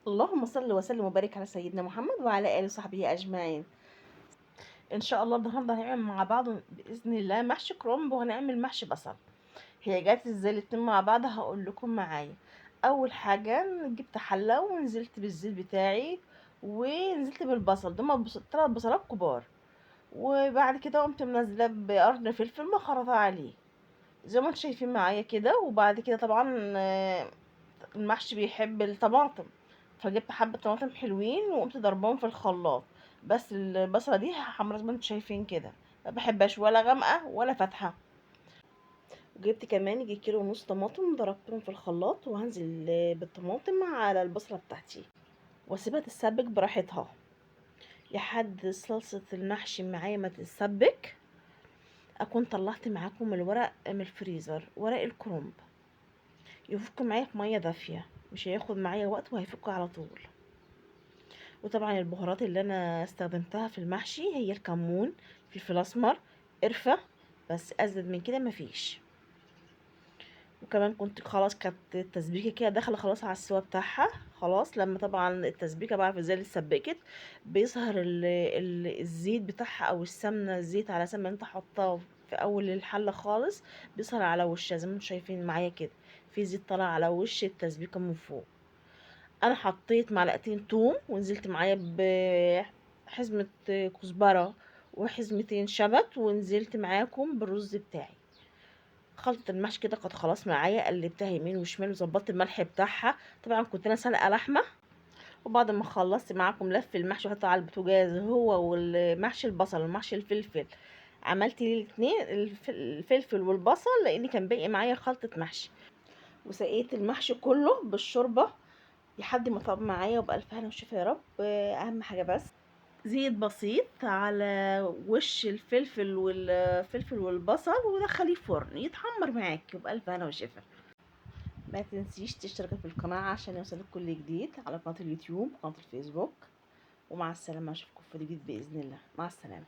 اللهم صل وسلم وبارك على سيدنا محمد وعلى آله وصحبه أجمعين. إن شاء الله النهارده هنعمل مع بعض بإذن الله محشي كرنب، وهنعمل محشي بصل. هي جات ازاي الاتنين مع بعض هقول لكم معايا. اول حاجة جبت حله ونزلت بالزيت بتاعي ونزلت بالبصل، دول 3 بصلات كبار، وبعد كده قمت منزله بقرن فلفل مخرطه عليه زي ما انتم شايفين معايا كده. وبعد كده طبعا المحشي بيحب الطماطم، فجبت حبه طماطم حلوين وقمت ضربهم في الخلاط. بس البصله دي حمرا زي ما انتم شايفين كده، ما بحبهاش ولا غامقه ولا فاتحة. وجبت كمان يجي كيلو ونص طماطم ضربتهم في الخلاط، وهنزل بالطماطم على البصله بتاعتي واسيبها تتسبك براحتها لحد صلصه المحشي معايا ما تتسبك. اكون طلعت معاكم الورق من الفريزر، ورق الكرنب يفك معايا في مية دافيه، مش هياخد معايا وقت وهيفك على طول. وطبعا البهارات اللي انا استخدمتها في المحشي هي الكمون، فلفل اسمر، قرفه، بس ازيد من كده مفيش. وكمان كنت خلاص كانت التسبيكه كده داخله خلاص على السوا بتاعها خلاص. لما طبعا التسبيكه بعرف ازاي اللي اتسبكت، بيظهر الزيت بتاعها او السمنة، الزيت على سمنه انت حاطاه في اول الحلة خالص بيظهر على وشها زي ما انتم شايفين معايا كده، في زيت طالع على وش التسبيكه من فوق. انا حطيت معلقتين توم ونزلت معايا بحزمه كزبره وحزمتين شبت، ونزلت معاكم بالرز بتاعي. خلطة المحشي كده كانت خلاص معايا، قلبتها يمين وشمال وظبطت الملح بتاعها. طبعا كنت انا سلقه لحمه، وبعد ما خلصت معاكم لف المحشي وحطيته على البوتاجاز هو والمحشي البصل والمحشي الفلفل. عملت لي الاثنين الفلفل والبصل لان كان باقي معايا خلطه محشي، وسقيت المحشي كله بالشوربه لحد ما طاب معايا وبألف هنا وشفا يا رب. اهم حاجة بس زيت بسيط على وش الفلفل والبصل، ودخليه فرن يتحمر معاكي وبألف هنا وشفا. ما تنسيش تشتركي في القناة عشان يوصلك كل جديد على قناة اليوتيوب وقناة الفيسبوك. ومع السلامة، اشوفكم في فيديو جديد بإذن الله. مع السلامة.